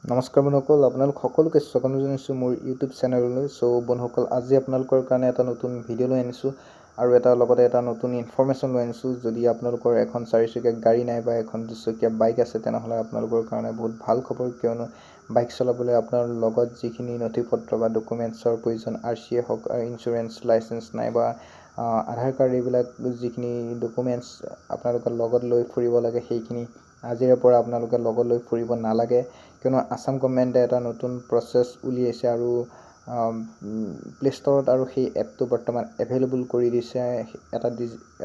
নমস্কাৰ বন্ধুসকল, আপোনালোক সকলোকে স্বাগতম জনাইছোঁ মোৰ ইউটিউব চেনেললৈ। চ' বন্ধুসকল, আজি আপোনালোকৰ কাৰণে এটা নতুন ভিডিঅ' লৈ আনিছোঁ আৰু এটা লগতে এটা নতুন ইনফৰ্মেশ্যন লৈ আনিছোঁ। যদি আপোনালোকৰ এখন চাৰিচকীয়া গাড়ী নাই বা এখন দুচকীয়া বাইক আছে, তেনেহ'লে আপোনালোকৰ কাৰণে বহুত ভাল খবৰ। কিয়নো বাইক চলাবলৈ আপোনাৰ লগত যিখিনি নথি পত্ৰ বা ডকুমেণ্টছৰ প্ৰয়োজন, আৰ চিয়ে হওক, ইঞ্চুৰেঞ্চ, লাইচেঞ্চ নাইবা আধাৰ কাৰ্ড, এইবিলাক যিখিনি ডকুমেণ্টছ আপোনালোকে লগত লৈ ফুৰিব লাগে, সেইখিনি আজিৰে পৰা আপোনালোকে লগত লৈ ফুৰিব নালাগে। কিয়নো আছাম গভমেণ্টে এটা নতুন প্ৰচেছ উলিয়াইছে আৰু প্লে' ষ্ট'ৰত আৰু সেই এপটো বৰ্তমান এভেইলেবল কৰি দিছে।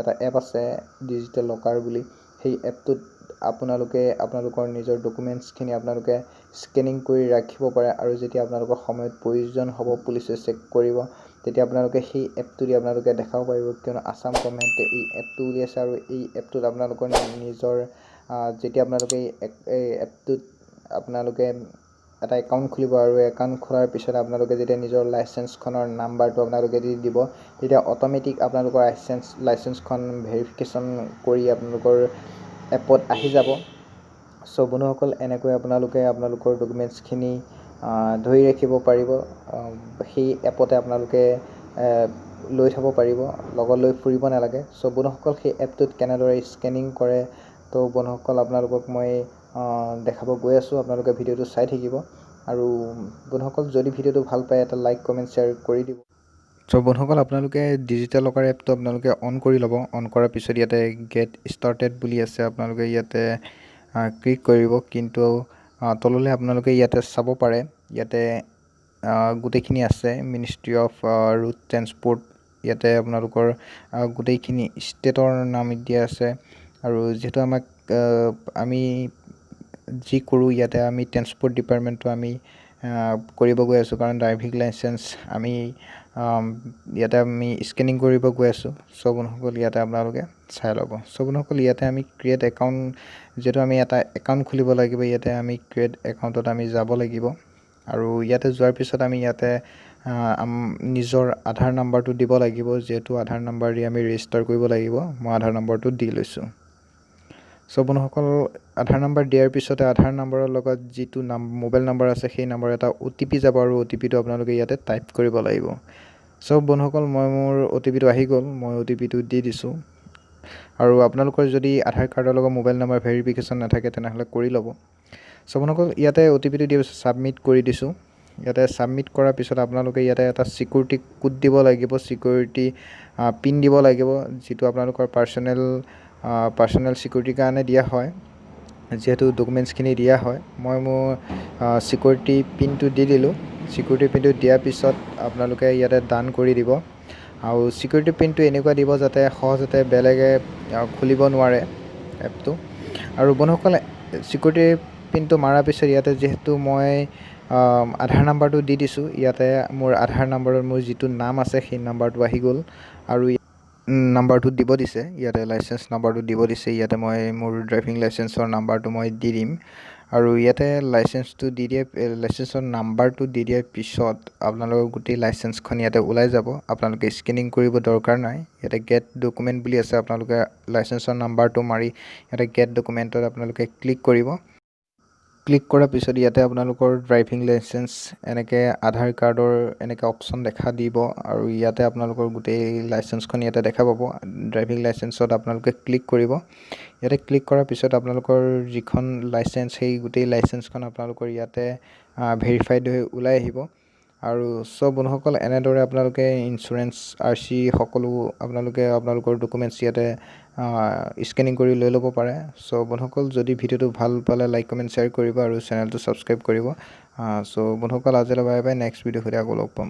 এটা এপ আছে ডিজিটেল লকাৰ বুলি। সেই এপটোত আপোনালোকে আপোনালোকৰ নিজৰ ডকুমেণ্টছখিনি আপোনালোকে স্কেনিং কৰি ৰাখিব পাৰে আৰু যেতিয়া আপোনালোকৰ সময়ত প্ৰয়োজন হ'ব, পুলিচে চেক কৰিব, তেতিয়া আপোনালোকে সেই এপটো দি আপোনালোকে দেখাব পাৰিব। কিয়নো আছাম গভমেণ্টে এই এপটো উলিয়াইছে আৰু এই এপটোত আপোনালোকৰ নিজৰ যেতিয়া আপোনালোকে এই এপটোত আপোনালোকে এটা একাউণ্ট খুলিব আৰু একাউণ্ট খোলাৰ পিছত আপোনালোকে যেতিয়া নিজৰ লাইচেঞ্চখনৰ নাম্বাৰটো আপোনালোকে দি দিব, তেতিয়া অট'মেটিক আপোনালোকৰ লাইচেঞ্চখন ভেৰিফিকেশ্যন কৰি আপোনালোকৰ এপত আহি যাব। চ' বন্ধুসকল, এনেকৈ আপোনালোকে আপোনালোকৰ ডকুমেণ্টছখিনি ধৰি ৰাখিব পাৰিব, সেই এপতে আপোনালোকে লৈ থ'ব পাৰিব, লগত লৈ ফুৰিব নালাগে। চ' বন্ধুসকল, সেই এপটোত কেনেদৰে স্কেনিং কৰে, ত' বন্ধুসকল, আপোনালোকক মই দেখাব গৈ আছোঁ। আপোনালোকে ভিডিঅ'টো চাই থাকিব আৰু বন্ধুসকল, যদি ভিডিঅ'টো ভাল পায়, এটা লাইক, কমেণ্ট, শ্বেয়াৰ কৰি দিব। চ' বন্ধুসকল, আপোনালোকে ডিজিটেল লকাৰ এপটো আপোনালোকে অন কৰি ল'ব। অন কৰাৰ পিছত ইয়াতে গেট ষ্টাৰ্টেড বুলি আছে, আপোনালোকে ইয়াতে ক্লিক কৰিব। কিন্তু তললৈ আপোনালোকে ইয়াতে চাব পাৰে, ইয়াতে গোটেইখিনি আছে, মিনিষ্ট্ৰি অফ ৰোড ট্ৰেন্সপৰ্ট। ইয়াতে আপোনালোকৰ গোটেইখিনি ষ্টেটৰ নাম দিয়া আছে। আৰু যিহেতু আমি যি কৰোঁ, ইয়াতে আমি ট্ৰেন্সপৰ্ট ডিপাৰ্টমেণ্টটো আমি কৰিব গৈ আছোঁ, কাৰণ ড্ৰাইভিং লাইচেঞ্চ আমি ইয়াতে আমি স্কেনিং কৰিব গৈ আছোঁ। চ' বন্ধুসকল, ইয়াতে আপোনালোকে চাই ল'ব। চ' বন্ধুসকল, ইয়াতে আমি ক্ৰিয়েট একাউণ্ট, যিহেতু আমি এটা একাউণ্ট খুলিব লাগিব, ইয়াতে আমি ক্ৰিয়েট একাউণ্টত আমি যাব লাগিব। আৰু ইয়াতে যোৱাৰ পিছত আমি ইয়াতে নিজৰ আধাৰ নাম্বাৰটো দিব লাগিব, যিহেতু আধাৰ নাম্বাৰ দি আমি ৰেজিষ্টাৰ কৰিব লাগিব। মই আধাৰ নাম্বাৰটো দি লৈছোঁ। চ' বন্ধুসকল, আধাৰ নাম্বাৰ দিয়াৰ পিছতে আধাৰ নাম্বাৰৰ লগত যিটো মোবাইল নাম্বাৰ আছে, সেই নাম্বাৰ এটা অ' টি পি যাব আৰু অ' টি পিটো আপোনালোকে ইয়াতে টাইপ কৰিব লাগিব। চ' বন্ধুসকল, মই মোৰ অ' টি পিটো আহি গ'ল, মই অ' টি পিটো দি দিছোঁ। আৰু আপোনালোকৰ যদি আধাৰ কাৰ্ডৰ লগত মোবাইল নাম্বাৰ ভেৰিফিকেশ্যন নাথাকে, তেনেহ'লে কৰি ল'ব। চ' বন্ধুসকল, ইয়াতে অ' টি পিটো দিয়াৰ পিছত ছাবমিট কৰি দিছোঁ। ইয়াতে ছাবমিট কৰাৰ পিছত আপোনালোকে ইয়াতে এটা ছিকিউৰিটি কোড দিব লাগিব, ছিকিউৰিটি পিন দিব লাগিব, যিটো আপোনালোকৰ পাৰ্চনেল ছিকিউৰিটিৰ কাৰণে দিয়া হয়, যিহেতু ডকুমেণ্টছখিনি দিয়া হয়। মই মোৰ ছিকিউৰিটি পিনটো দি দিলোঁ। ছিকিউৰিটি পিনটো দিয়াৰ পিছত আপোনালোকে ইয়াতে ডান কৰি দিব। আৰু ছিকিউৰিটি পিনটো এনেকুৱা দিব যাতে সহজতে বেলেগে খুলিব নোৱাৰে এপটো। আৰু বন্ধুসকলে, ছিকিউৰিটি পিনটো মৰাৰ পিছত ইয়াতে যিহেতু মই আধাৰ নাম্বাৰটো দি দিছোঁ, ইয়াতে মোৰ আধাৰ নাম্বাৰত মোৰ যিটো নাম আছে, সেই নাম্বাৰটো আহি গ'ল। আৰু নাম্বাৰটো দিব দিছে, ইয়াতে লাইচেঞ্চ নাম্বাৰটো দিব দিছে। ইয়াতে মই মোৰ ড্ৰাইভিং লাইচেঞ্চৰ নাম্বাৰটো মই দি দিম। আৰু ইয়াতে লাইচেঞ্চটো দি দিয়া, লাইচেঞ্চৰ নাম্বাৰটো দি দিয়াৰ পিছত আপোনালোকৰ গোটেই লাইচেঞ্চখন ইয়াতে ওলাই যাব। আপোনালোকে স্কেনিং কৰিব দৰকাৰ নাই। ইয়াতে গেট ডকুমেণ্ট বুলি আছে। আপোনালোকে লাইচেঞ্চৰ নাম্বাৰটো মাৰি ইয়াতে গেট ডকুমেণ্টত আপোনালোকে ক্লিক কৰিব। ক্লিক কৰাৰ পিছত ইয়াতে আপোনালোকৰ ড্ৰাইভিং লাইচেঞ্চ, এনেকৈ আধাৰ কাৰ্ডৰ এনেকৈ অপশ্যন দেখা দিব আৰু ইয়াতে আপোনালোকৰ গোটেই লাইচেঞ্চখন ইয়াতে দেখা পাব। ড্ৰাইভিং লাইচেঞ্চত আপোনালোকে ক্লিক কৰিব। ইয়াতে ক্লিক কৰাৰ পিছত আপোনালোকৰ যিখন লাইচেঞ্চ, সেই গোটেই লাইচেঞ্চখন আপোনালোকৰ ইয়াতে ভেৰিফাইড হৈ ওলাই আহিব। আৰু চব বন্ধুসকল, এনেদৰে আপোনালোকে ইঞ্চুৰেঞ্চ, আৰ চি সকলো আপোনালোকে আপোনালোকৰ ডকুমেণ্টছ ইয়াতে স্কেনিং কৰি লৈ ল'ব পাৰে। চ' বন্ধুসকল, যদি ভিডিঅ'টো ভাল পালে লাইক, কমেণ্ট, শ্বেয়াৰ কৰিব আৰু চেনেলটো ছাবস্ক্ৰাইব কৰিব। চ' বন্ধুসকল, আজিলৈ বাই বাই। নেক্সট ভিডিঅ' সৈতে আকৌ লগ পাম।